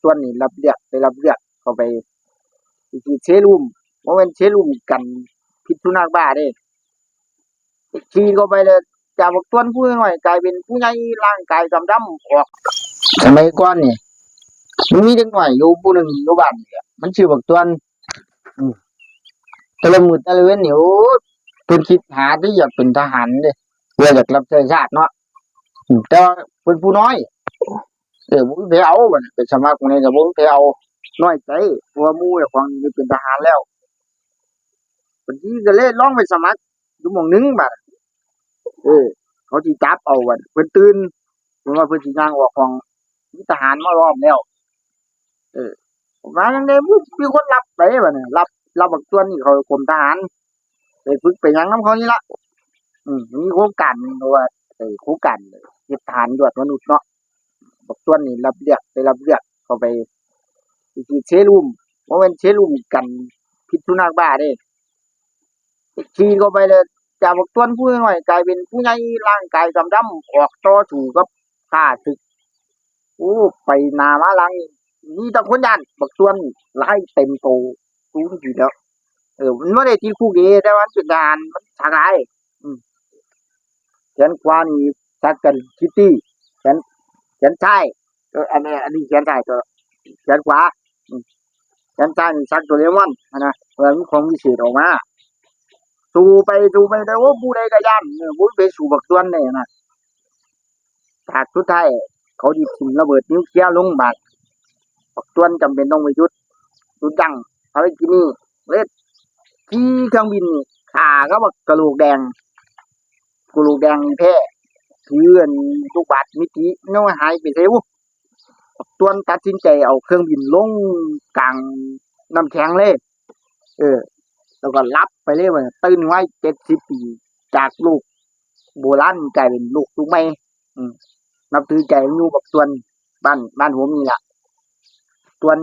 ຕວນນີ້ລັບເລືອດ ໄປລັບເລືອດເຂົ້າໄປ ໄປສີດເຊຣູມ ບໍ່ແມ່ນເຊຣູມກັນພິດສຸນັກບ້າເດ້ ສີດເຂົ້າໄປແລ້ວ ຈາກບັກຕວນຜູ້ນ້ອຍກາຍເປັນຜູ້ໃຫຍ່ ຮ່າງກາຍກຳດຳອອກ. ສະໄໝກ່ອນນີ້ ມັນມີເດັກນ້ອຍຢູ່ຜູ້ໜຶ່ງຢູ່ບ້ານນີ້ແຫຼະ ມັນຊື່ບັກຕວນ ອືມ ແຕ່ລະມື້ແຕ່ລະເວັນນີ້ ໂອ້ຍ ເພິ່ນຄິດຫາທີ່ຢາກເປັນທະຫານເດ້ ເພື່ອຢາກຮັບໃຊ້ຊາດເນາະ ອືມ ແຕ່ວ່າເພິ່ນຜູ້ນ້ອຍ ເອີ ບໍ່ມີໃຜເອົາ ບັດນີ້ໄປສະໝັກໝ່ອງໃດກໍບໍ່ມີໃຜເອົາ ນ້ອຍໃຈ ເພາະວ່າໝູ່ເຈົ້າຂອງນີ້ໄດ້ເປັນທະຫານແລ້ວ ບາດນີ້ກໍເລີຍລອງໄປສະໝັກຢູ່ໝ່ອງໜຶ່ງບາດ ເອີ ເຂົາຊິຈັບເອົາ ບັດເພິ່ນຕື່ນ ເພິ່ນວ່າເພິ່ນຊິຍ່າງອອກຫ້ອງ ມີທະຫານມາລ້ອມແລ້ວ ເອີ ວ່າຈັ່ງໃດ ມີຄົນລັບໄປ ບັດນີ້ ລັບ ລັບບັກຕວນນີ້ເຂົ້າກົມທະຫານ ໄປຝຶກໄປຫຍັງນຳເຂົານີ້ລະ ອືມ ມີໂຄງການ ເພາະວ່າ ເອີ ໂຄງການເຮັດທະຫານຍອດມະນຸດເນາະ ບັກຕວນນີ້ລັບເລືອດ ໄປລັບເລືອດເຂົ້າໄປ ໄປສີດເຊຣູມ ບໍ່ແມ່ນເຊຣູມກັນພິດສຸນັກບ້າເດ້ ສີດເຂົ້າໄປແລ້ວ ຈາກບັກຕວນຜູ້ນ້ອຍກາຍເປັນຜູ້ໃຫຍ່ ຮ່າງກາຍກຳດຳ ອອກຕໍ່ສູ້ກັບຂ້າສຶກ ໂອ້ ໄປໜ້າມາຫຼັງ ມີແຕ່ຄົນຢ້ານ ບັກຕວນລາຍເຕັມໂຕ ສູງຂຶ້ນແລ້ວ ເອີ ມັນບໍ່ໄດ້ຕິດຄຸກເດ້ ແຕ່ວ່າມັນເປັນທະຫານ ມັນສັກຫຼາຍ ອືມ ແຂນຂວານີ້ສັກ Hello Kitty ແຂນ ແຂນຊ້າຍ ເອີ ອັນນີ້ ອັນນີ້ແຂນຊ້າຍ ແຂນຂວາ ອືມ ແຂນຊ້າຍນີ້ສັກໂດເຣມອນຫັ້ນນະ ເອີ ມັນຂອງວິເສດອອກມາ ສູ້ໄປສູ້ໄປ ໂອ້ ຜູ້ໃດກໍຢ້ານ ເອີ ບໍ່ມີໃຜສູ້ບັກຕວນໄດ້ນະ ສາກສຸດທ້າຍເຂົາຊິຖິ້ມລະເບີດນິວເຄລຍລົງບາດ ບັກຕວນຈຳເປັນຕ້ອງໄປຢຸດ ຢຸດຢັ້ງພາລະກິດນີ້ ເລີຍຂີ່ເຄື່ອງບິນຂ້າກັບບັກກະໂຫຼກແດງ ກະໂຫຼກແດງແທ້ ຖືອັນລູກບາດມິຕິ ແນວຫາຍໄປໃສບຸ ບັກຕວນຕັດສິນໃຈເອົາເຄື່ອງບິນລົງກາງນ້ຳແຂງເລີຍ ເອີ ແລ້ວກໍຫຼັບໄປເລີຍ ບາດນີ້ຕື່ນມາເຈັດສິບປີ ຈາກໂລກໂບລານກາຍເປັນໂລກຍຸກໃໝ່ ອືມ ນັບຖືໃຈຢູ່ບັກຕວນ ບ້ານ ບ້ານຫົວໝີ່ລະ ຕວນ